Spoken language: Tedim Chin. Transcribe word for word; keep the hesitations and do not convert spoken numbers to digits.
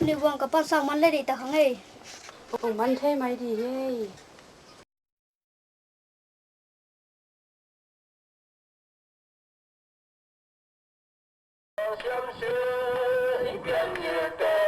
Ni buang ka pansak man le dei ta kha ngei. Hong man thei mai di hei.